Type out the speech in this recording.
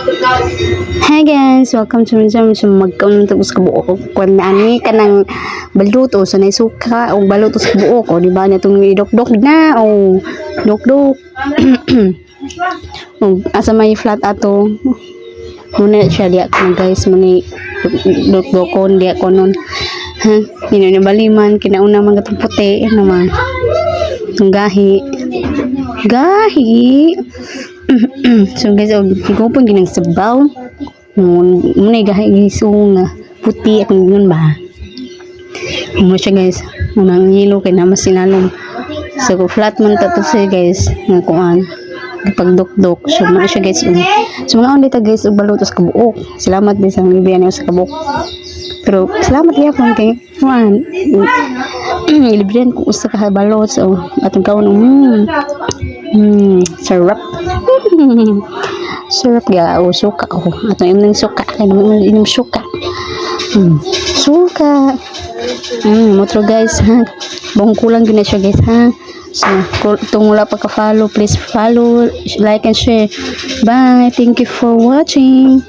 Hi guys, welcome to my channel. So magkaon ta sa kabuok kuan na ani kanang balot o sa nay suka o balot sa kabuok o di ba na itong idokdok na o dokdok. O asa may flat ato muna siya diya ko guys, muna dokdokon diya ko nun ha ino ni baliman kinauna man katong puti ano man itong gahi gahi. So guys, og higupon ginang sabaw. Muna gahi guys nga puti akong yun ba. Mo siya guys, unang yelo kay na mas sinalom. So kung flat man ta to siya guys nga kuan pagdukdok. So mo siya guys. So mga dito guys og balot sa kabuok. Salamat din sa libre sa kabuok. Pero salamat gyapon kay kuan ilibrehan ko usa ka balot, so atong kaon. Sarap. Sarap ga o suka ko. Atong inom ng suka kay inom suka. Suka. Motro guys ha. Buong kulang gyud na siya guys ha. So, kung wala pa ka-follow, please follow, like and share. Bye. Thank you for watching.